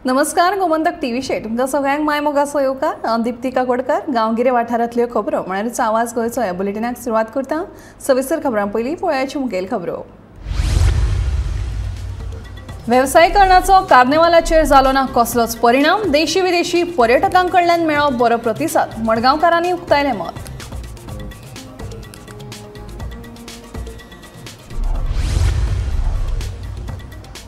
नमस्कार, गोमंतक टीव्हीचेर तुमकां सगळ्यांक माय मोगाचो येवकार. हांव दीप्ती काकोडकर. गांवगिरे वाठारांतल्यो खबरो म्हळ्यार आवाज गोंयचो ह्या बुलेटिनाक सुरवात करता. सविस्तर खबरां पयलीं पळोवयाच्यो मुखेल खबरो. वेवसायीकरणाचो कार्निवालाचेर जालो ना कसलोच परिणाम. देशी विदेशी पर्यटकां कडल्यान मेळ्ळो बरो प्रतिसाद. मडगांवकारांनी उक्तायलें मत.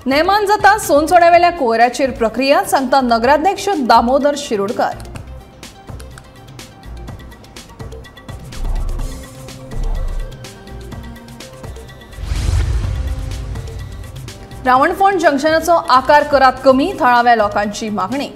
नेमान जाता सोनसोड्यावेल्या कोयराचेर प्रक्रिया, सांगता नगराध्यक्ष दामोदर शिरोडकर. रावणफोंड जंक्शनाचो आकार करात कमी, थळाव्या लोकांची मागणी.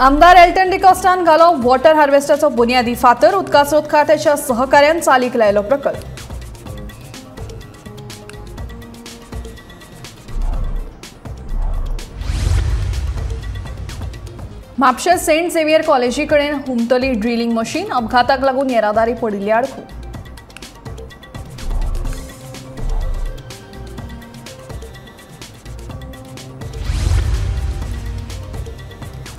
आमदार एल्टन डिकॉस्टान घालो वॉटर हार्वेस्टाचो बुन्यादी फातर. उदकास्रोत खात्याच्या सहकार्यान चालीक लायलो प्रकल्प. म्हापशें सेंट झेवियर कॉलेजी कडेन हुमतली ड्रिलिंग मशीन. अपघाताक लागून येरादारी पडिल्ली आडखून.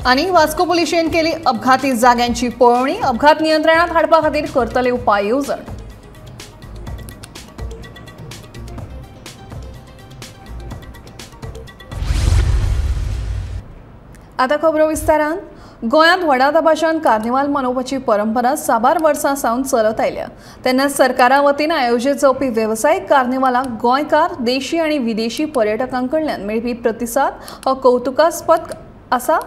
आनी वास्को पुलिशेन केली अपघाती जाग्यांची पळोवणी. अपघात नियंत्रणात हाडपा खातीर करतले उपाय येवजण. आतां खबरो विस्तारान. गोंयांत व्हडा दबाज्यान कार्निवाल मनोवपाची परंपरा साबार वर्सां सावन चलत आयल्या. तेन्ना सरकारा वतीन आयोजीत जावपी वेवसायीक कार्निवालाक गोंयकार, देशी आनी विदेशी पर्यटकां कडल्यान मेळपी प्रतिसाद हो कौतुकास्पद आसा.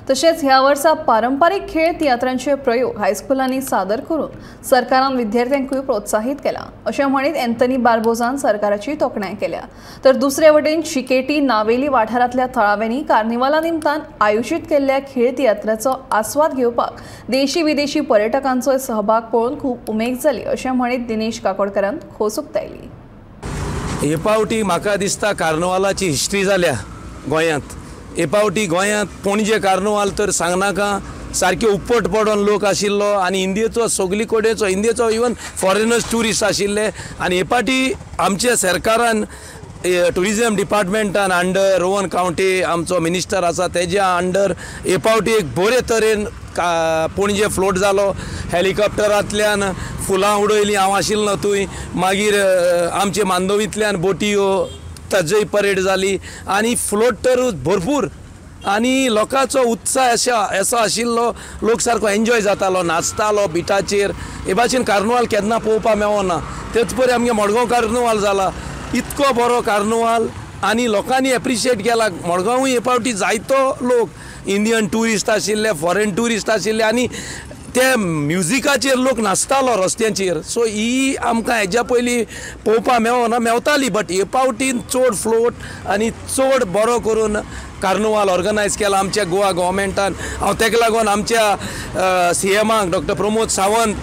तशेंच ह्या वर्सा पारंपारीक खेळ तियात्रांचे प्रयोग हायस्कुलांनी सादर करून सरकारान विद्यार्थ्यांकूय प्रोत्साहीत केला, अशें म्हणीत एंथनी बार्बोजान सरकाराची तोखणाय केल्या. तर दुसरे वटेन चिकेटी नावेली वाठारांतल्या थळाव्यांनी कार्निवाला निमतान आयोजीत केल्ल्या खेळ तियात्राचो आस्वाद घेवपाक देशी विदेशी पर्यटकांचो सहभाग पळोवन खूब उमेद जाली, अशें म्हणीत दिनेश काकोडकरान खोस उक्तायली. हे पावटी म्हाका दिसता कार्निवालाची हिस्ट्री जाल्या गोंयांत. हे पावटी गोंयांत पणजे कार्निवाल तर सांगनाका, सारके उपट पडोन लोक आशिल्लो आनी इंडियेचो सगली कडेचो, इंडियेचो इवन फॉरेनर्स ट्युरिस्ट आशिल्ले. आनी हे पावटी आमच्या सरकारान ट्युरिजम डिपार्टमेंटान अंडर रोहन कावंटे आमचो मिनिस्टर आसा तेज्या अंडर हे पावटी एक बरे तरेन पणजे फ्लोट जालो. हेलिकॉप्टरांतल्यान फुलां उडयलीं, हांव आशिल्लो थंय. मागीर आमचे मांडवींतल्यान बोटयो ताजोय परेड जाली आनी फ्लोट तर भरपूर आनी लोकांचो उत्साह असो आशिल्लो, लोक सारको एन्जॉय जातालो, नाचतालो बिटाचेर. हे भाशेन कार्निवाल केन्ना पळोवपाक मेळना. तेच परी आमगे मडगांव कार्निवाल जाला, इतको बरो कार्निवाल आनी लोकांनी एप्रिशिएट केला. मडगांवूय हे पावटी जायतो लोक इंडियन ट्युरिस्ट आशिल्ले, फॉरेन ट्युरिस्ट आशिल्ले आनी ते म्युजिकाचेर लोक नाचतालो रस्त्यांचेर. सो ही आमकां हेज्या पयलीं पळोवपाक मेळना, मेवताली, बट हे पावटीन चड फ्लोट आनी चड बरो करून कार्निवाल ऑर्गनायज केला आमच्या गोवा गव्हर्मेंटान. हांव तेका लागून आमच्या सीएमाक डॉक्टर प्रमोद सावंत,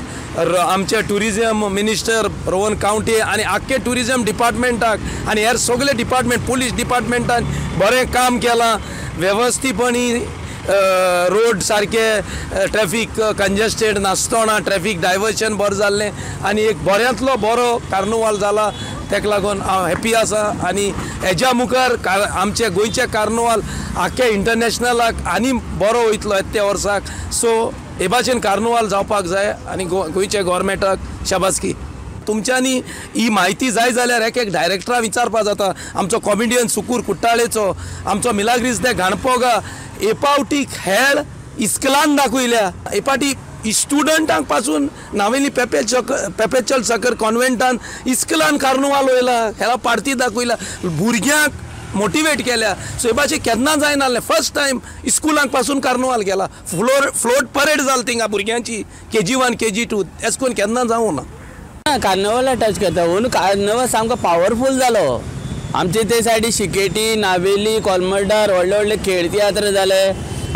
आमचे ट्युरिजम मिनिस्टर रोहन कावंटे आनी आख्खे ट्युरिजम डिपार्टमेंटाक आनी हेर सगळे डिपार्टमेंट, पुलीस डिपार्टमेंटान बरें काम केलां. वेवस्थीपणी रोड सारके ट्रॅफीक कंजेस्टेड नासतना ट्रॅफीक डायवर्शन बरें जाल्लें आनी एक बऱ्यांतलो बरो कार्निवाल जाला. तेका लागून हांव हॅपी आसा आनी हेज्या मुखार आमचे गोंयचे कार्निवाल आख्खे इंटरनॅशनलाक आनी बरो वयतलो येत्या वर्साक. सो हे भाशेन कार्निवाल जावपाक जाय आनी गोंयच्या गव्हर्मेंटाक शाबासकी. तुमच्यांनी ही म्हायती जाय जाल्यार एक एक डायरेक्टरा विचारपा जाता. आमचो कॉमेडियन सुकूर कुट्टाळेचो, आमचो मिलाग्रीस दे घाणपोगा हे पावटी खेळ इस्कलान दाखयल्या. हे पावटी स्टुडंटांक पासून नावेली पेपेचल सकर कॉन्वेंटान इस्कलान कार्निवाल वयला, खेळा पार्टी दाखयला, भुरग्यांक मोटिवेट केल्या. सो हे भाशेन केन्ना जायना, फर्स्ट टायम स्कुलांक पासून कार्निवाल केला. फ्लोट परेड जाली थिंगा भुरग्यांची, KG 1 KG 2 एस करून केन्ना जावं ना. कार्निवाला टच करता म्हणून कार्निवाल सामको पावरफूल जालो. आमचे ते सायडी शिकेटी, नावेली, कोलमर्डार व्हडले व्हडले खेळ तियात्र जाले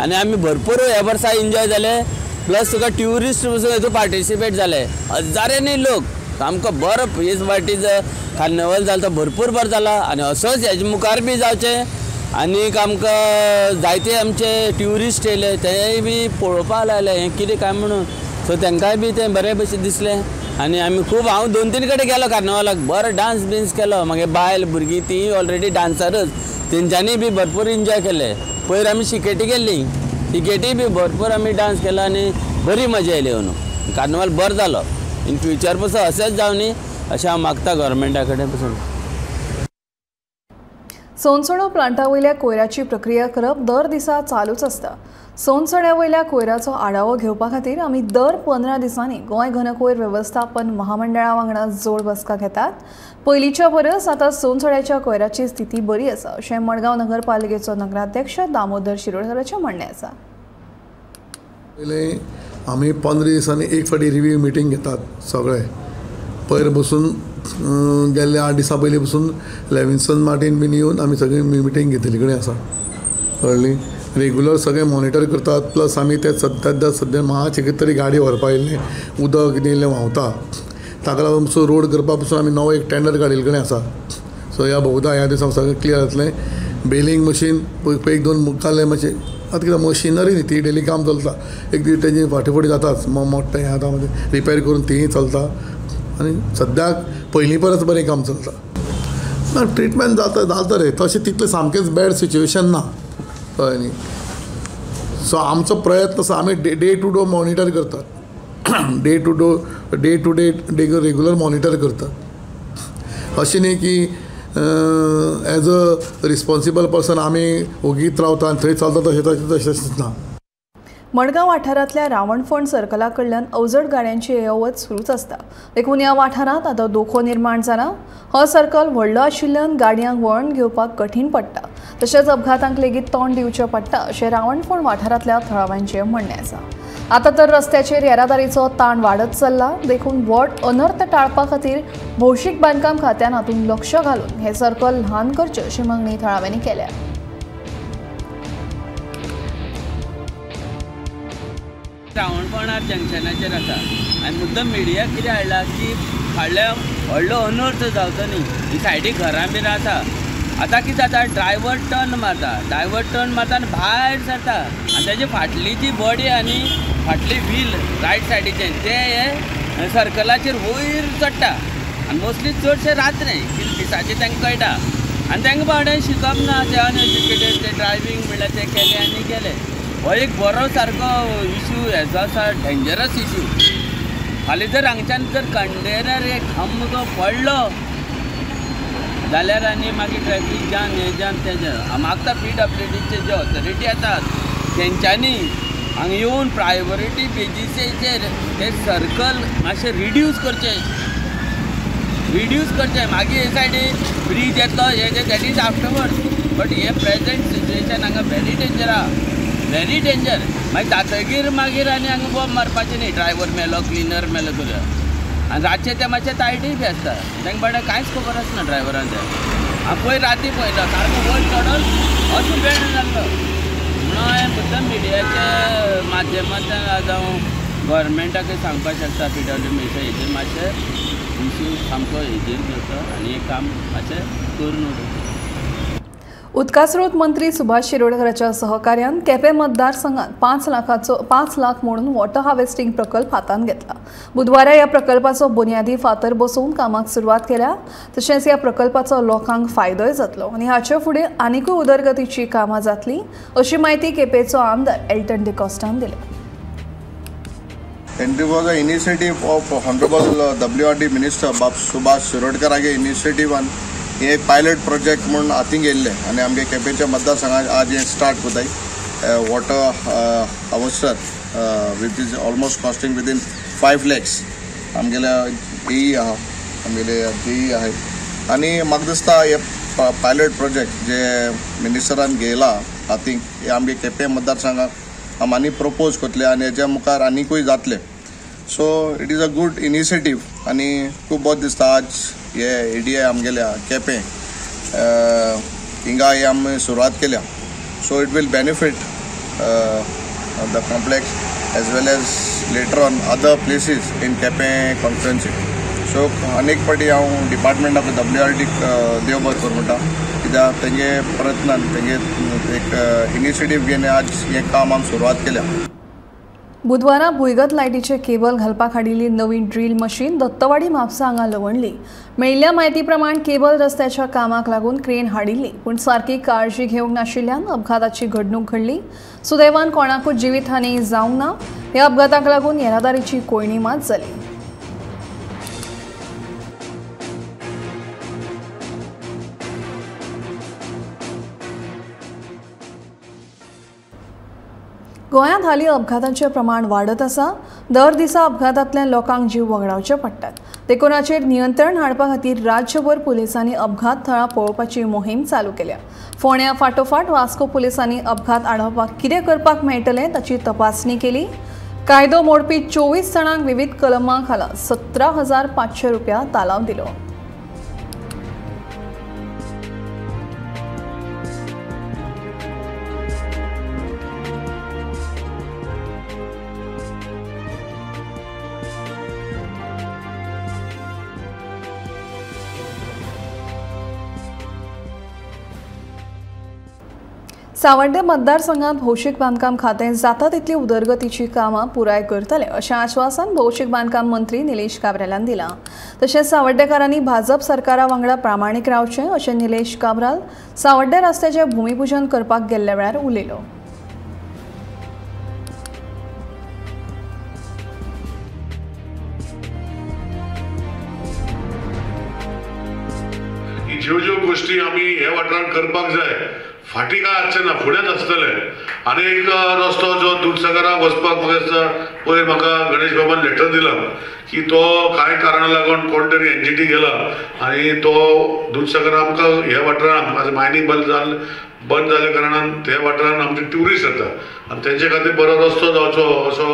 आनी आमी भरपूर ह्या वर्सा एन्जॉय जाले. प्लस तुका ट्युरिस्ट पसून हितून पार्टिसिपेट जाले, हजारांनी लोक. सामको बरो हेच पार्टीचो कार्निवाल जाला, तो भरपूर बरो जाला आनी असोच हेजे मुखार बी जावचें. आनीक आमकां जायते आमचे ट्युरिस्ट येयले, तेय बी पळोवपाक लागले हें कितें काय म्हणून. सो तांकांय बी तें बरें भशेन दिसलें. आनी आमी खूब, हांव 2-3 कडेन गेलो कार्निवालाक, बरो डांस बिन्स केलो. मागीर बायल भुरगीं ती ऑलरेडी डांसरच, तेंच्यांनी बी भरपूर एन्जॉय केलें. पयर आमी शिकेटी गेल्ली, शिकेटी बी भरपूर आमी डांस केलो आनी बरी मजा येयली. अंदू कार्निवाल बरो जालो. इन फ्युचर पसून अशेंच जावं न्ही अशें हांव मागता गव्हर्मेंटा कडेन पसून. सोनसणो प्लांटा वयल्या कोयराची प्रक्रिया करप दर दिसा चालूच आसता. सोनसण्या वयल्या कोयराचो आढावो घेवपा खातीर आमी दर 15 दिसांनी गोंय घनकोयर वेवस्थापन महामंडळा वांगडा जोड बसका घेतात. पयलींच्या परस आतां सोनसड्याच्या कोयराची स्थिती बरी आसा अशें मडगांव नगरपालिकेचो नगराध्यक्ष दामोदर शिरोडकराचें म्हणणें आसा. पयलीं आमी 15 दिसांनी एक फावटी रिव्यू मिटींग घेतात सगळे. पयर बसून गेल्ले 8 दिसां पयलीं पसून लेविन्सन मार्टीन बीन येवन आमी सगळी मिटींग घेतिल्ली कडेन आसा, कळ्ळी. रेगुलर सगळें मॉनिटर करतात. प्लस आमी ते सद्या सद्या मातशें कितें तरी गाडी व्हरपा येयल्लें उदक कितें इल्लें व्हांवता, ताका लागून पसून रोड करपा पसून आमी नवो एक टेंडर काडिल्ले कडेन आसा. सो ह्या बहुदा ह्या दिसांक सगळें क्लियर जातलें. बेलिंग मशीन 1-2 मुखाल्लें मातशें आतां कितें मशिनरी न्ही ती डेली काम चलता, एक दीस तेजी फाटीं फुडें जाताच मोडटा हें आतां रिपेर करून तीय चलता आनी सद्याक पयलीं परस बरें काम चलता. ना ट्रिटमेंट जाता जाता रे, तशें तितलें सामकेंच बॅड सिच्युएशन ना, कळ्ळें न्ही. सो आमचो प्रयत्न आसा, आमी डे टू डे मॉनिटर करतात, day to day regular monitor करतात. अशें न्ही की एज अ रिस्पोन्सिबल पर्सन आमी ओगीत रावता आनी थंय चलता तशें तशें तशेंच ना. मडगांव वाठारांतल्या रावणफोंड सर्कला कडल्यान अवजड गाड्यांची यो वच सुरूच आसता, देखून ह्या वाठारांत आतां धोको निर्माण जाला. हो सर्कल व्हडलो आशिल्ल्यान गाडयांक वळण घेवपाक कठीण पडटा, तशेंच अपघातांक लेगीत तोंड दिवचें पडटा अशें रावणफोंड वाठारांतल्या थळाव्यांचें म्हणणें आसा. आतां तर रस्त्याचेर येरादारीचो ताण वाडत चल्ला, देखून व्हड अनर्थ टाळपा खातीर भौशीक बांदकाम खात्यान हातूंत लक्ष घालून हें सर्कल ल्हान करचें अशी मागणी थळाव्यांनी केल्या. रावणफोंडार जंक्शनाचेर आसा आनी मुद्दम मिडियाक कितें हाडला की फाडल्या व्हडलो अनर्थ जावचो न्ही. ही सायडीक घरां बीन आसा. आतां कितें जाता, ड्रायवर टर्न मारता, ड्रायवर टर्न मारता आनी भायर सरता आनी तेजी फाटली जी बॉडी आनी फाटली व्हील रायट सायडीचें तें हे सर्कलाचेर वयर चडटा आनी मोस्टली चडशे रात्रे कितें दिसाचें तांकां कळटा आनी तांकां बाबड्यांक शिकप ना, ते अनएज्युकेटेड, ते ड्रायवींग म्हणल्यार ते केलें आनी गेले. हो एक बरो सारको इशू हेजो आसा, डेंजरस इशू. हालीं जर हांगच्यान जर कंटेनर एक हमको पडलो जाल्यार आनी मागीर ट्रॅफीक जाम हें जाम तें जाम. मागता पी डब्ल्यू डीचे जे ऑथॉरिटी आसात तेंच्यांनी हांगा येवन प्रायोरिटी बेजीसेचेर ते सर्कल मातशें रिड्यूस करचें, रिड्यूस करचें. मागीर हे सायडीन ब्रीज येतलो हें तें that is afterwards, but हें प्रेजेंट सिच्युएशन हांगा व्हेरी डेंजर आहा, व्हेरी डेंजर. मागीर जातगीर मागीर आनी हांगा बॉम्ब मारपाचें न्ही, ड्रायवर मेलो क्लिनर मेलो तुज्या. आनी रातचें ते मातशें तायटी बी आसता, तांकां बाबड्यांक कांयच खबर आसना ड्रायवरांक. हांव पयर राती पळयलो सारको वयर चडोन असो बेण जाल्लो. म्हणून हांवें मुद्दम मिडियाच्या माध्यमांतल्यान आज हांव गव्हर्मेंटाकय सांगपाक शकता पी डब्ल्यू मिनिस्टर हेजेर मातशें इशू सामको हेजेर घेवचो आनी हें काम मातशें करून उडोवचें. उदकास्रोत मंत्री सुभाष शिरोडकराच्या सहकार्यान केपें मतदारसंघात 5 लाख म्हणून वॉटर हार्वेस्टिंग प्रकल्प हातांत घेतला. बुधवारा ह्या प्रकल्पाचो बुन्यादी फातर बसोवन कामाक सुरवात केल्या. तशेंच ह्या प्रकल्पाचो लोकांक फायदोय जातलो आनी हाचे फुडें आनिकूय उदरगतीची कामां जातली अशी म्हायती केपेंचो आमदार एल्टन डिकॉस्टान दिल्या. And it was an initiative of Honorable WRD Minister Bab Subhash Shirodkar initiative हे एक पायलट प्रोजेक्ट म्हूण हातीन घेयल्लें आनी आमगे केपेंच्या मतदारसंघात आज हें स्टार्ट करताय water harvester which is almost costing within 5 lakhs आमगेल्या जेई आहा, आमगेले जेई आहाय. आनी म्हाका दिसता हे पायलट प्रोजेक्ट जे मिनिस्टरान घेयला हातीन हे आमगे केपें मतदारसंघाक आमी आनी प्रपोज करतले आनी हेच्या मुखार आनिकूय जातले. So it is a good initiative आनी खूब बरें दिसता आज हे एरिया आमगेल्या केपें हिंगा हे आमी सुरवात केल्या. So it will benefit the complex as well as later on other places in Quepem constituency. So अनेक फावटी हांव डिपार्टमेंट ऑफ डब्ल्यू आर डीक देव बरें करूं म्हणटा, कित्याक तेंगे प्रयत्नान तेंगे एक इनिशिएटीव घेवन आज हें काम आमी सुरवात केल्या. बुधवारा भुंयगत लायटीचे केबल घालपाक हाडिल्ली नवीन ड्रील मशीन दत्तवाडी म्हापसा हांगा लवणली. मेळिल्ल्या म्हायती प्रमाण केबल रस्त्याच्या कामाक लागून क्रेन हाडिल्ली, पूण सारकी काळजी घेवंक नाशिल्ल्यान अपघाताची घडणूक घडली. सुदैवान कोणाकूच जिवीतहानी जावंक ना. ह्या अपघाताक लागून येरादारीची कोंयडी मात जाली. गोंयांत हालीं अपघातांचें प्रमाण वाडत आसा. दर दिसा अपघातांतल्यान लोकांक जीव वगडावचे पडटात. देखून हाचेर नियंत्रण हाडपा खातीर राज्यभर पुलिसांनी अपघात थळां पळोवपाची मोहीम चालू केल्या. फोंड्या फाटोफाट वास्को पुलिसांनी अपघात आडावपाक कितें करपाक मेळटलें ताची तपासणी केली. कायदो मोडपी 24 जाणांक विविध कलमां खाला 17,500 रुपया तालाव दिलो. सावड्डें मतदारसंघात भौशीक बांदकाम खातें जाता तितली उदरगतीची कामां पुराय करतले अशें आश्वासन भौशीक बांदकाम मंत्री निलेश काब्रालान दिलां. तशेंच सावड्डेकारांनी भाजप सरकारा वांगडा प्रामाणीक रावचें अशें निलेश काब्राल सावड्डें रस्त्याचें भुमिपूजन करपाक गेल्ल्या वेळार उलयलो. ज्यो ज्यो गोष्टी आमी हे वाठारांत करपाक जाय फाटी काय आसचें ना, फुडेंच आसतलें. आनी एक रस्तो जो दुधसागराक वचपाक म्हाका दिसता पयर म्हाका गणेश बाबान लेटर दिला की तो कांय कारणां लागून कोण तरी एनजीटी गेला आनी तो दुधसागरा आमकां ह्या वाठारांत आतां मायनींग बंद जाल्या कारणान त्या वाठारांत आमचे ट्युरिस्ट येता आनी तेंचे खातीर बरो रस्तो जावचो असो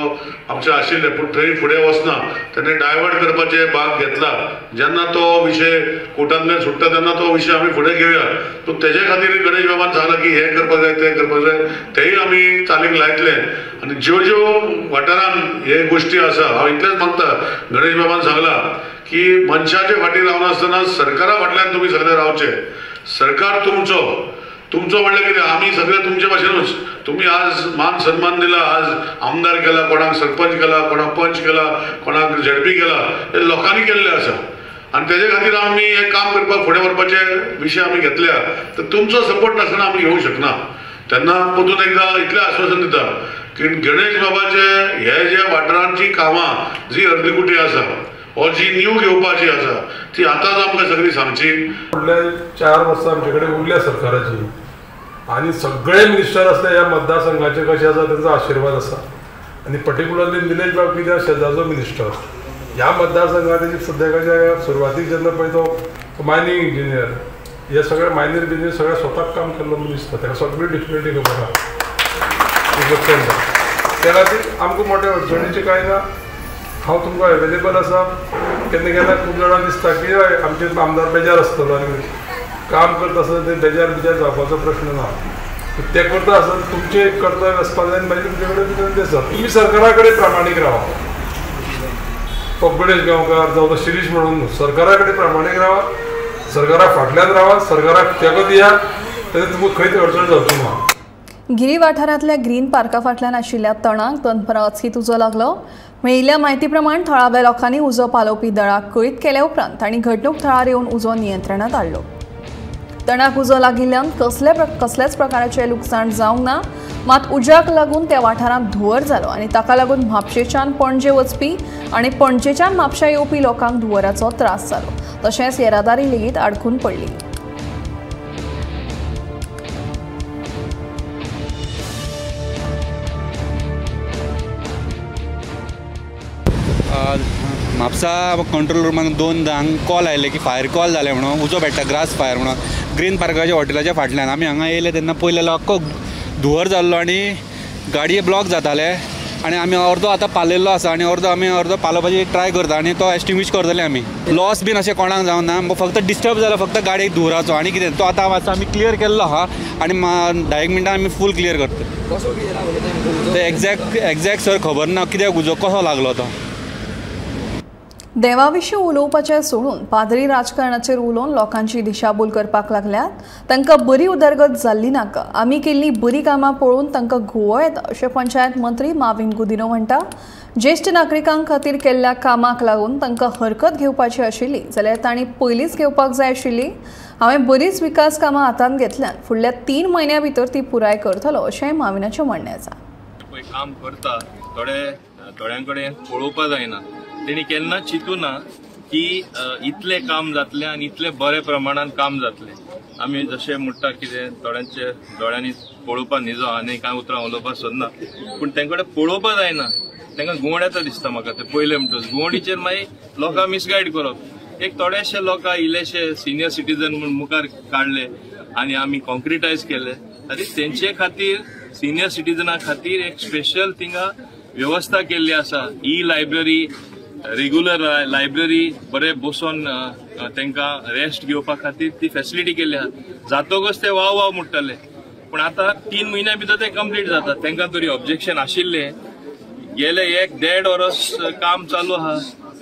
आमचें आशिल्लें, पूण थंय फुडें वचना तेणें डायवर्ट करपाचें भाग घेतला. जेन्ना तो विशय कोर्टांतल्यान सुट्टा तेन्ना तो विशय आमी फुडें घेवया. पूण तेजे खातीर गणेश बाबान सांगलां की हें करपाक जाय तें करपाक जाय, तेंय आमी चालीक लायतले. आनी ज्यो ज्यो वाठारांत हे गोश्टी आसा हांव इतलेंच मागता, गणेश बाबान सांगलां की मनशाचे फाटीं रावनासतना सरकारा फाटल्यान तुमी सगळे रावचे. सरकार तुमचो तुमचो म्हणल्यार कितें, आमी सगळे तुमचे भाशेनूच. तुमी आज मान सन्मान दिला, आज आमदार केला, कोणाक सरपंच केला, कोणाक पंच केला, कोणाक झेडपी केला, हे लोकांनी केल्लें आसा. आनी तेजे खातीर आमी हें काम करपाक फुडें व्हरपाचे विशय आमी घेतल्या. तर तुमचो सपोर्ट नासतना आमी घेवंक शकना. तेन्ना परतून एकदां इतलें आश्वासन दिता की गणेश बाबाचे हे जे वाठारांची कामां जी अर्दकुटी आसा ओ जी न्यू घेवपाची आसा ती आतांच आमकां सगळी सांगची. फुडल्या 4 वर्सां आमचे कडेन उरल्या सरकाराची आनी सगळे मिनिस्टर आसले ह्या मतदारसंघाचे कशें आसा तेंचो आशिर्वाद आसा. आनी पर्टिक्युलरली निलेश बाब कित्याक शेजारचो मिनिस्टर ह्या मतदारसंघात तेजी सद्या कशें सुरवातीक जेन्ना पळय तो मायनींग इंजिनियर हे सगळे मायनींग बिजनेस सगळें स्वताक काम केल्लो मनीस तो, ताका सगळी डिफिकल्टी खबर आसा. त्या खातीर आमकां मोठे अडचणीचें कांय ना. हांव तुमकां एवेलेबल आसा. केन्ना केन्ना खूब जाणांक दिसता की आमचे आमदार बेजार आसतलो आनी काम करता आसतना ते बेजार बिजार जावपाचो प्रश्न ना. ते करता आसतना तुमचें कर्तव्य आसपाक जाय आनी मागीर तुमचे कडेन विनंती आसा तुमी सरकारा कडेन प्रामाणीक रावा. तो गणेश गांवकार जावं तो शिरीश म्हणून सरकारा कडेन प्रामाणीक रावा, सरकारा फाटल्यान रावा, सरकाराक तेंको दिया, तेन्ना तुमकां खंयच अडचण जावची ना. गिरी वाठारांतल्या ग्रीन पार्का फाटल्यान आशिल्ल्या तणाक दनपरां अचकीत उजो लागलो. मेळिल्ल्या म्हायती प्रमाण थळाव्या लोकांनी उजो पालोवपी दळाक कळीत केल्या उपरांत तांणी घडणूक थळार येवन उजो नियंत्रणांत हाडलो. तणाक उजो लागिल्ल्यान कसल्याच प्रकाराचें लुकसाण जावंक ना, मात उज्याक लागून त्या वाठारांत धुंवर जालो आनी ताका लागून म्हापशेच्यान पणजे वचपी आनी पणजेच्यान म्हापशा येवपी लोकांक धुंवराचो त्रास जालो. तशेंच येरादारी लेगीत आडखून पडली. म्हापसा कंट्रोल रुमाक 2 जाणांक कॉल आयले की फायर कॉल जालें म्हणून, उजो पेट्टा ग्रास फायर म्हणून ग्रीन पार्काच्या हॉटेलाच्या फाटल्यान. आमी हांगा येयले तेन्ना पयलें जाल्यार अख्खो धुंवर जाल्लो आनी गाडये ब्लॉक जाताले आनी आमी अर्दो आतां पालयल्लो आसा आनी अर्दो आमी अर्दो पालोवपाची ट्राय करता आनी तो एस्टिंग्विश करतले आमी. लॉस बीन अशें कोणाक जावंक ना, फक्त डिस्टर्ब जालो फक्त गाडयेक धुंवराचो आनी कितें. तो आतां मातसो आमी क्लियर केल्लो आहा आनी 10 मिनटां आमी फूल क्लियर करता. ते एग्जॅक्ट सर खबर ना कित्याक उजो कसो लागलो तो. देवाविशीं उलोवपाचें सोडून पाद्री राजकारणाचेर उलोवन लोकांची दिशाभूल करपाक लागल्यात. तांकां बरी उदरगत जाल्ली नाका, आमी केल्ली बरी कामां पळोवन तांकां घुंवळ येता अशें पंचायत मंत्री माविन गुदिन्हो म्हणटा. ज्येश्ठ नागरिकां खातीर केल्ल्या कामाक लागून तांकां हरकत घेवपाची आशिल्ली जाल्यार तांणी पयलींच घेवपाक जाय आशिल्ली. हांवें बरीच विकास कामां हातांत घेतल्यात, फुडल्या 3 म्हयन्यां भितर ती पुराय करतलो अशेंय माविनाचें म्हणणें आसा. पळय काम करता थोडे थोड्यां कडेन पळोवपा जायना, तेणी केन्ना चिंतू ना की इतलें काम जातलें आनी इतलें बऱ्या प्रमाणान काम जातलें. आमी जशें म्हणटा कितें थोड्यांचे दोळ्यांनी पळोवपा न्हिजो आनी कांय उतरां उलोवपाक सोदना, पूण तेंकडे पळोवपा जायना, तांकां घुंवड येता दिसता म्हाका. ते पयलें म्हणटच घुंवडीचेर मागीर लोकांक मिसगायड करप. एक थोडेशे लोकां इल्लेशे सिनियर सिटीजन म्हूण मुखार काडले आनी आमी कॉन्क्रिटायज केले आनी तेंचे खातीर सिनियर सिटीजना खातीर एक स्पेशल थिंगा वेवस्था केल्ली आसा. ई लायब्ररी, रेगुलर लायब्ररी, बरे बसोन तांकां रेस्ट घेवपा खातीर ती फेसिलिटी केल्ली आसा. जातकच ते वाव वाव म्हणटाले, पूण आतां 3 म्हयन्या भितर ते कंप्लीट जाता. तांकां तरी ऑब्जेक्शन आशिल्लें. गेले 1-1.5 वर्स काम चालू आसा,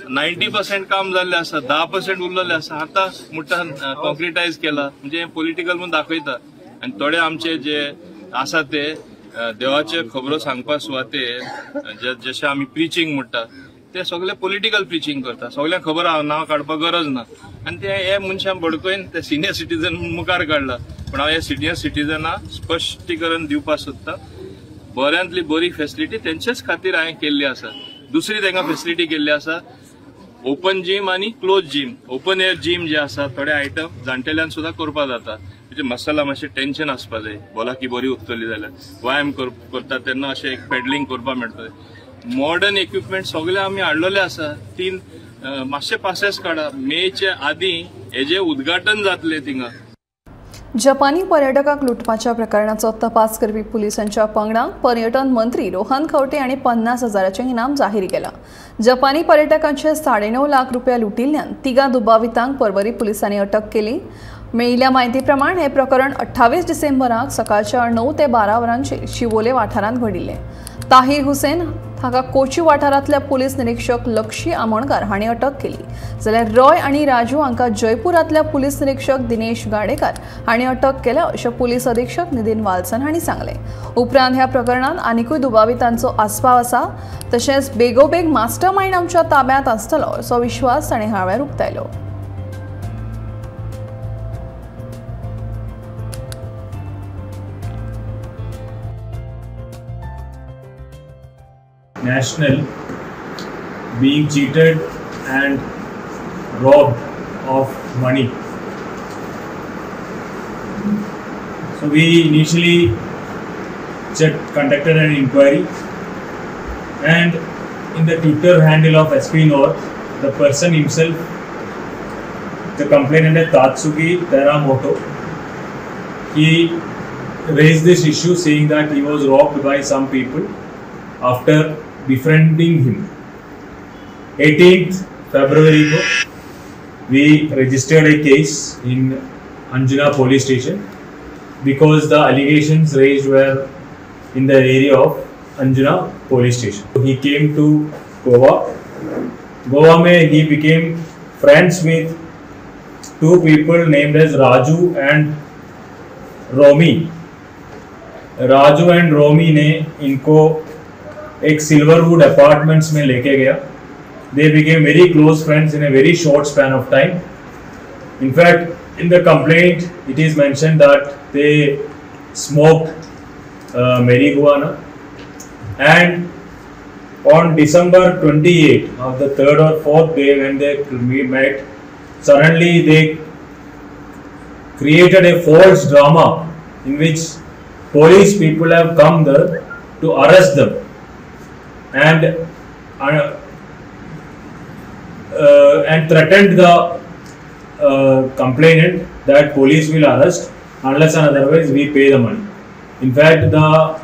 90% काम जाल्लें आसा, 10% उरलेलें आसा. आतां म्हणटा कॉन्क्रिटायज केला म्हणजे पॉलिटिकल म्हूण दाखयता. आनी थोडे आमचे जे आसा ते देवाचे खबरो सांगपा सुवातेर जशें आमी प्रिचींग म्हणटा ते सगळे पॉलिटिकल प्रिचींग करता. सगळ्यांक खबर आहा, नांव काडपाक गरज ना. आनी ते हे मनशां बडकयन ते सिनियर सिटीजन मुखार काडला. पूण हांव हे सिनियर सिटीजनाक स्पश्टीकरण दिवपाक सोदता, बऱ्यांतली बरी फेसिलिटी तेंचेच खातीर हांवें केल्ली आसा. दुसरी तांकां फेसिलिटी केल्ली आसा ओपन जीम आनी close gym. Open air gym जे आसा थोडे आयटम जाणटेल्यान सुद्दां करपाक जाता. म्हणजे मसाला मातशें टेन्शन आसपा जाय, भलायकी बरी उरतली जाल्यार व्यायाम करता तेन्ना अशें एक पेडलिंग करपाक मेळटलें. मॉडर्न इक्विपमेंट सगळे आमी हाडलेले आसा. 3 मातशे पासेस काडा, मेचे आदीं हेजें उद्घाटन जातलें थिंगा. जपानी पर्यटकांक लुटपाच्या प्रकरणाचो तपास करपी पुलिसांच्या पंगडाक पर्यटन मंत्री रोहन खंवटे हांणी 50,000 इनाम जाहीर केलां. जपानी पर्यटकांचे 9.5 लाख रुपया लुटिल्ल्यान 3 दुबावितांक पर्वरी पुलिसांनी अटक केली. मेळिल्ल्या म्हायती प्रमाण हें प्रकरण 28 डिसेंबराक सकाळच्या 9 ते 12 वरांचेर शिवोले वाठारांत घडिल्लें. ताहीर हुसेन हाका कोची वाठारांतल्या पुलीस निरीक्षक लक्षी आमोणकार हांणी अटक केली, जाल्यार रॉय आनी राजू हांकां जयपुरांतल्या पुलीस निरीक्षक दिनेश गाडेकार हांणी अटक केल्या अशें पुलीस अधीक्षक नितीन वाल्सन हांणी सांगलें. उपरांत ह्या प्रकरणांत आनिकूय दुबावितांचो आस्पाव आसा, तशेंच बेगोबेग मास्टरमायंड आमच्या ताब्यांत आसतलो असो विश्वास ताणें ह्या वेळार उक्तायलो. National being cheated and robbed of money. So we initially conducted an inquiry, and in the Twitter handle of SP North, the person himself, the complainant Tatsuki Teramoto, he raised this issue saying that he was robbed by some people after befriending him. 18th February ko we registered a case in Anjuna police station because the allegations raised were in the area of Anjuna police station. He came to Goa. Goa mein he became friends with 2 people named as Raju and Romi. Raju and Romi ने इनको एक Silverwood apartments में लेके Gaya. They became very close friends in a very short span of time. In fact, in the complaint it is mentioned that they smoked marijuana, and on December 28 of the 3rd or 4th day when they met, suddenly they created a false drama in which police people have come there to arrest them and threatened the complainant that police will arrest unless and otherwise we pay the money. In fact, the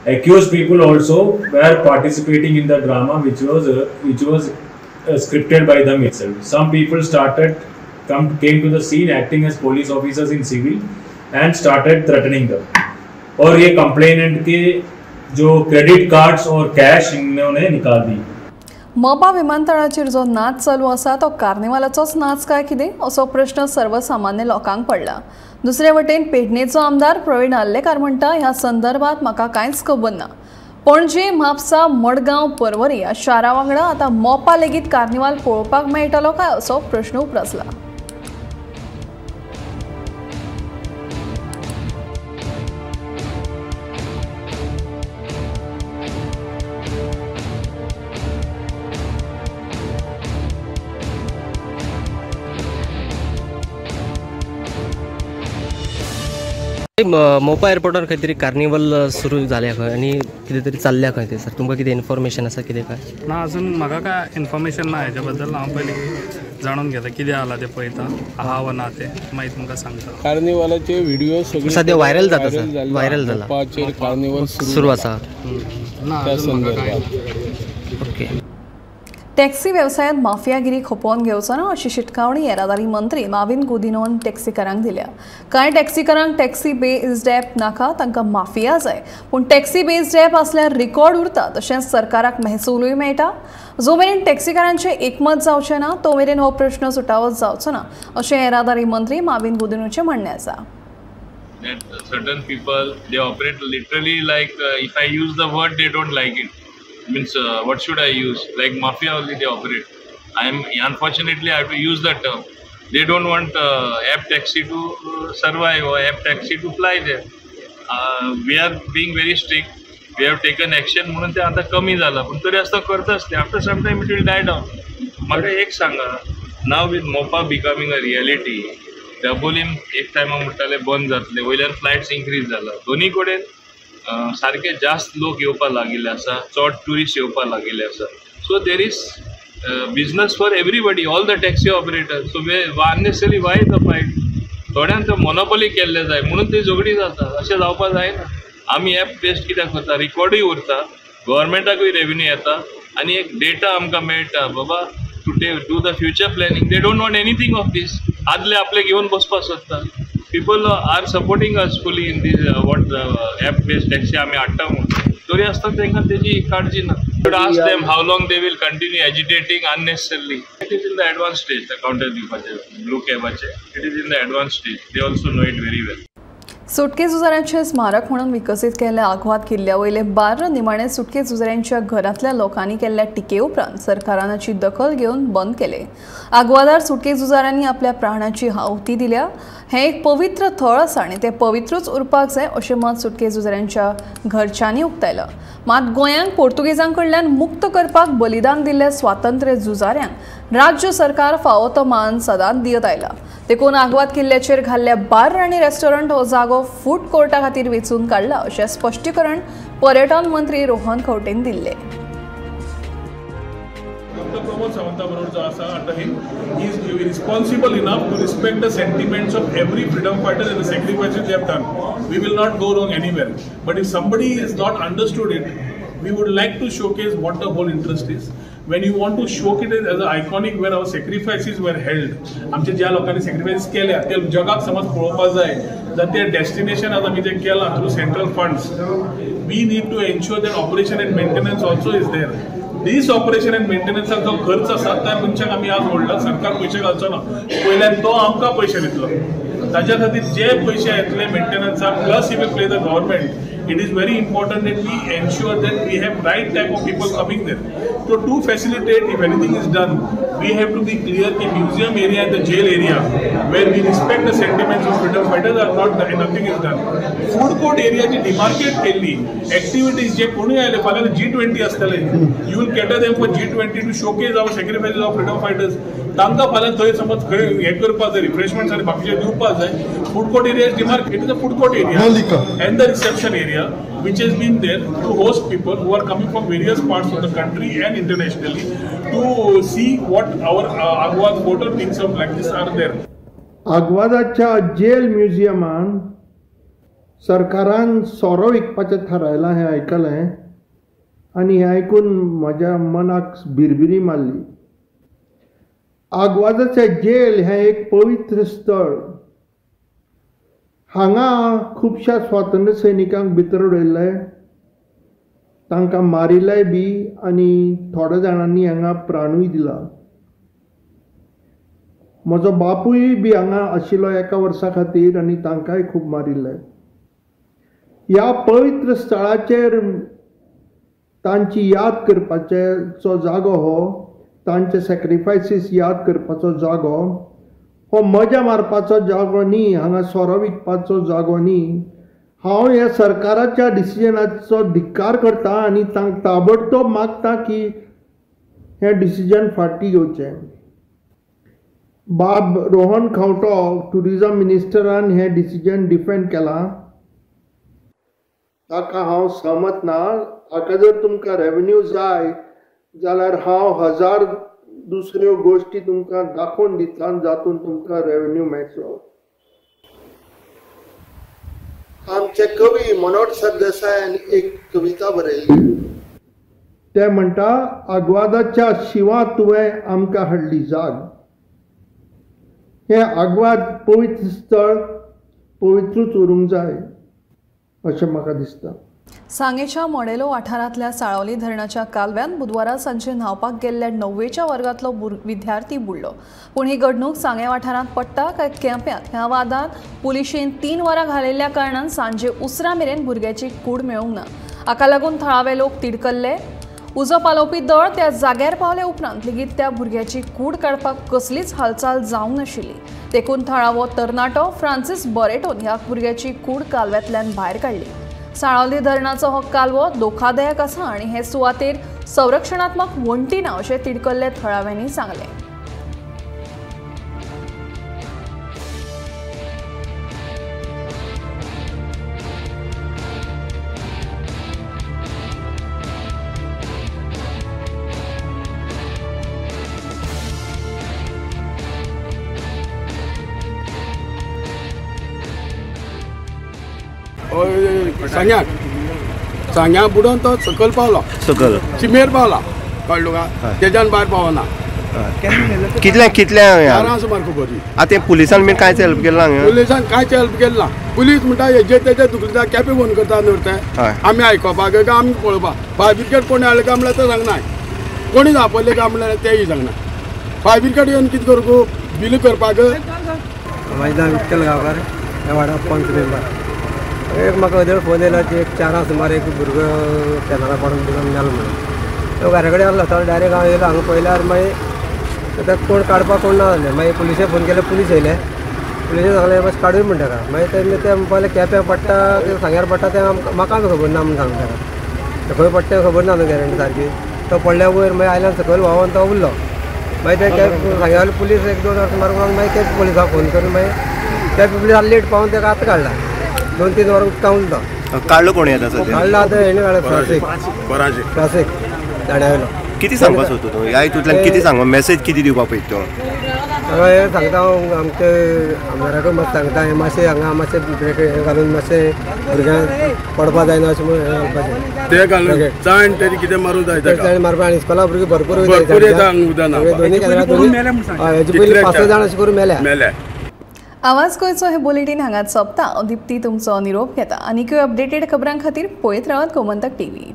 accused people also were participating in the drama which was scripted by them itself. Some people came to the scene acting as police officers in civil and started threatening them. और ये complainant K जो credit cards और cash इन्होंने निकाल दी. मोपा विमानतळाचेर जो नाच चालू आसा तो कार्निवालाचोच नाच काय कितें असो प्रश्न सर्वसामान्य लोकांक पडला. दुसरे वटेन पेडणेचो आमदार प्रवीण आर्लेकार म्हणटा ह्या संदर्भात म्हाका कांयच खबर ना. पणजे, म्हापसा, मडगांव, पर्वरी ह्या शारा वांगडा आतां मोपा लेगीत कार्निवाल पळोवपाक मेळटलो काय असो प्रश्न उप्रासला. मोपा एअरपोर्टार खंय तरी कार्निवल सुरू जाल्या खंय आनी कितें तरी चल्ल्या खंय ते सर, तुमकां कितें इन्फॉर्मेशन आसा कितें काय? ना, अजून म्हाका काय इन्फॉर्मेशन ना हेच्या बद्दल. हांव पयलीं जाणून घेता कितें जाला तें पळयता, आहा वा ना तें मागीर तुमकां सांगता. कार्निवालाचे व्हिडिओ सगळे सद्या व्हायरल जाता सर, व्हायरल जाला. मोपाचेर कार्निवल सुरू आसा ना अजून म्हाका काय. ओके. टॅक्सी वेवसायांत माफियागिरी खोपोवन घेवचो ना अशी शिटकावणी येरादारी मंत्री माविन गुदिनोन टॅक्सीकारांक दिल्या. कांय टॅक्सीकारांक टॅक्सी बेस्ड ॲप नाका, तांकां माफिया जाय. पूण टॅक्सी बेस्ड ॲप आसल्यार रिकॉर्ड उरता, तशेंच सरकाराक महसूलूय मेळटा. जो मेरेन टॅक्सीकारांचें एकमत जावचें ना तो मेरेन हो प्रश्न सुटावो जावचो ना अशें येरादारी मंत्री माविन गुदिनोचें म्हणणें आसा. Certain people they operate literally like if I use the word they don't like it. Means what should I use? Like mafia only they operate. I am unfortunately I have to use that term. They don't want app taxi to survive or app taxi to fly there. We are being very strict. We have taken action म्हणून ते आता कमी झाला, पण तरी असं करत असते. After some time it will die down. म्हाका एक सांगा, now with Mopa becoming a reality, Dabolim एक टायमा म्हणटाले बंद जातले, वयल्यान फ्लायट्स इन्क्रीज जाला, दोन्ही कडेन सारके जास्त लोक येवपाक लागिल्ले आसा, चड ट्युरिस्ट येवपाक लागिल्ले आसा. So there is business for everybody, all the taxi operator. So unnecessary why the fight? थोड्यांक तो मोनोपोली केल्ले जाय म्हणून ती झगडी जाता. अशें जावपाक जायना. आमी एप बेस्ड कित्याक करता, रिकॉर्डूय उरता, गव्हर्मेंटाकूय रेवेन्यू येता आनी एक डेटा आमकां मेळटा बाबा to do the future planning. They don't want anything of this. आदले आपले घेवन बसपाक सोदता. People are supporting us fully in this what app based taxi आमी हाडटा म्हणून, तरी आसतना तांकां तेजी काळजी ना. Should ask them how long they will continue agitating unnecessarily. It is in the advance stage. Counter दिवपाचे blue कॅबाचे it is in the advance stage. They also know it very well. सुटके झुजाऱ्यांचे स्मारक म्हणून विकसीत केल्ल्या आग्वाद किल्ल्या वयले बार्र निमाणे सुटके झुजाऱ्यांच्या घरांतल्या लोकांनी केल्ल्या टिके उपरांत सरकारान हाची दखल घेवन बंद केले. आग्वादार सुटके झुजाऱ्यांनी आपल्या प्राणाची आहुती दिल्या. हें एक पवित्र थळ आसा आनी तें पवित्रूच उरपाक जाय अशें मत सुटके झुजाऱ्यांच्या घरच्यांनी उक्तायलां. मात गोंयांक पोर्तुगेजां कडल्यान मुक्त करपाक बलिदान दिल्ल्या स्वातंत्र्य झुजाऱ्यांक राज्य सरकार फावो तो मान सदांच दियत आयला. देखून आग्वाद किल्ल्याचेर घाल्ल्या बार आनी रेस्टॉरंट हो जागो फूड कोर्टा खातीर वेंचून काडला अशें स्पश्टीकरण पर्यटन मंत्री रोहन खंवटेन दिल्लें. Dr. Pramod Sawant बरोबर जो आसा under him, he is responsible enough to respect the sentiments of every freedom fighter and the sacrifices they have done. We will not go wrong anywhere. But if somebody is not understood it, we would like to showcase what the whole interest is. When you want to showcase it as an iconic where our sacrifices were held, आमचे ज्या लोकांनी sacrifices केल्या ते जगाक समज पळोवपाक जाय, जाल्यार ते डेस्टिनेशन आज आमी जें केलां through central funds, we need to ensure that operation and maintenance also is there. This operation and मेंटेनन्साक जो खर्च आसा त्या मनशाक आमी आज व्हडला, सरकार पयशे घालचो ना, पयल्यान तो आमकां पयशे दितलो. ताच्या खातीर जे पयशे येतले मेंटेनन्साक plus he will play the government. It is very important that we ensure that we have right type of people coming there. So to facilitate, if anything is done, we have to be clear the museum area and the jail area where we respect the sentiments of freedom fighters are not, nothing is done. Food court area ji demarcate kelli, activities je konuy आयले फाल्यां G20 आसतले, you will cater them for G20 to showcase our sacrifices of freedom fighters. तांकां फाल्यां थंय समज खंय हें करपाक जाय, रिफ्रेशमेंट्स आनी बाकीचे दिवपाक जाय. Food court area is demarcated, it is a food court area and the reception area which has been there to host people who are coming from various parts of the country and internationally to see what our Aguada Fort or things of like this are there. आग्वादाच्या jail म्युझियमान सरकारान सोरो विकपाचें थारायलां हें आयकलें आनी हें आयकून म्हज्या मनाक भिरभिरी मारली. आग्वादाचें जेल हें एक पवित्र स्थळ. हांगा खुबश्या स्वातंत्र्य सैनिकांक भितर उडयल्ले. तांकां मारिल्लेय बी आनी थोड्या जाणांनी हांगा प्राणूय दिला. म्हजो बापूय बी हांगा आशिल्लो एका वर्सा खातीर आनी तांकांय खूब मारिल्ले. ह्या पवित्र स्थळाचेर तांची याद करपाचो जागो हो, तांचे सॅक्रिफायसीस याद करपाचो जागो हो, मजा मारपाचो जागो न्ही, हांगा सोरो विकपाचो जागो न्ही. हांव ह्या सरकाराच्या डिसिजनाचो धिक्कार करता आनी तांकां ताबडतोब मागता की हें डिसिजन फाटीं घेवचें. बाब रोहन खंवटो ट्युरिजम मिनिस्टरान हें डिसिजन डिफेंड केलां, ताका हांव सहमत ना. हाका जर तुमकां रेवेन्यू जाय जाल्यार हांव 1000 दुसऱ्यो गोश्टी तुमकां दाखोवन दिता जातून तुमकां रेवेन्यू मेळटलो. आमचे कवी मनोहर सरदेसायान एक कविता बरयली, ते म्हणटा, आग्वादाच्या शिवा तुवें आमकां हाडली जाग. हें आग्वाद पवित्र स्थळ पवित्रूच उरूंक जाय अशें म्हाका दिसता. सांगेच्या मोडेलो वाठारांतल्या साळावली धरणाच्या कालव्यान बुधवारा सांजे न्हांवपाक गेल्ल्या 9वेच्या वर्गांतलो विद्यार्थी बुडलो. पूण ही घडणूक सांगे वाठारांत पडटा काय केंप्यांत ह्या वादांत पुलिशेन 3 वरां घालिल्ल्या कारणान सांजे उसरां मेरेन भुरग्याची कूड मेळूंक ना. हाका लागून थळावे लोक तिडकल्ले. उजो पालोवपी दळ त्या जाग्यार पावले उपरांत लेगीत त्या भुरग्याची कूड काडपाक कसलीच हालचाल जावंक नाशिल्ली. देखून थळावो तरणाटो फ्रांसीस बरेटोन ह्या भुरग्याची कूड कालव्यांतल्यान भायर काडली. साळावली धरणाचो हो कालवो धोकादायक आसा आनी हे सुवातेर संरक्षणात्मक वण्टी ना अशें तिडकल्ले थळाव्यांनी सांगलें. सांग्याक सांग्या बुडोवन तो सकयल पावलो, सकयल शिमेर पावला, कळ्ळें तुका, तेज्यान भायर पावना. कितल्या कितल्या 4 सुमार खबर. आतां पुलिसान बीन कांयच हेल्प केलें ना? पुलिसान कांयच हेल्प केलें ना. पुलीस म्हणटा हेजे तेजे दुखता केपें फोन करता न्हय ते, आमी आयकोपाक काय आमी पळोवपाक. फायर ब्रिगेड कोणी हाडलें काय म्हणल्यार तें सांगना, कोणी आपयलें काय म्हणल्यार तेंय सांगना. फायर ब्रिगेड येवन कितें करूं, बिल करपाक? म्हाजें नांव विठ्ठल गांवकार, ह्या वाड्यार पंच मेंबर. एक म्हाका अदळ फोन येयला की एक 4 सुमार एक भुरगो कॅनला पडून बुडून मेलो म्हणून. तो घरा कडेन आसलो, तो डायरेक्ट हांव येयलो हांगा पळयल्यार मागीर ताका कोण काडपाक कोण ना जालें. मागीर पुलिशे फोन केले, पुलीस येयले. पुलिशे सांगलें बस काडूय म्हण ताका. मागीर ते म्हणपाक केप्यां पडटा सांग्यार पडटा तें म्हाका खबर ना म्हूण सांगता ताका. खंय पडटा तें खबर ना न्हू गॅरंटी सारकी. तो पडल्या वयर मागीर आयल्यान सकयल व्हांवोन तो उरलो. मागीर ते सांग्यावयले पुलीस 1-2 वरां सुमार मागीर केपें पुलिसाक फोन करून मागीर केपें पुलीस लेट पावून ताका आतां काडला. 2-3 वरां उदकां उरलो. काडलो कोण येता सद्या? काडला आतां हेणें काडला, फ्रांसीक दाड्यावयलो. कितें सांगपाक सोदता तूं ह्या हितूंतल्यान? कितें सांग, मॅसेज कितें दिवपाक पळयता तूं? हांव सांगता, हांव आमचे आमदाराकूय मातशें सांगता, हें मातशें हांगा मातशें ब्रेक हें घालून मातशें भुरग्यांक पडपा जायना अशें म्हणून हें घालपाचें. ते घालून जाण तरी कितें मारूंक जाय ताका. जाण मारपा आनी इस्कोला भुरगीं भरपूर वयता. दोनी केन्ना दोनी हेजे पयलीं 5-6 जाण अशें करून मेल्या. आवाज गोंयचो हे बुलेटीन हांगाच सोंपता. हांव दीप्ती तुमचो निरोप घेता. आनीकय अपडेटेड खबरां खातीर पळयत रावात गोमंतक टीव्ही.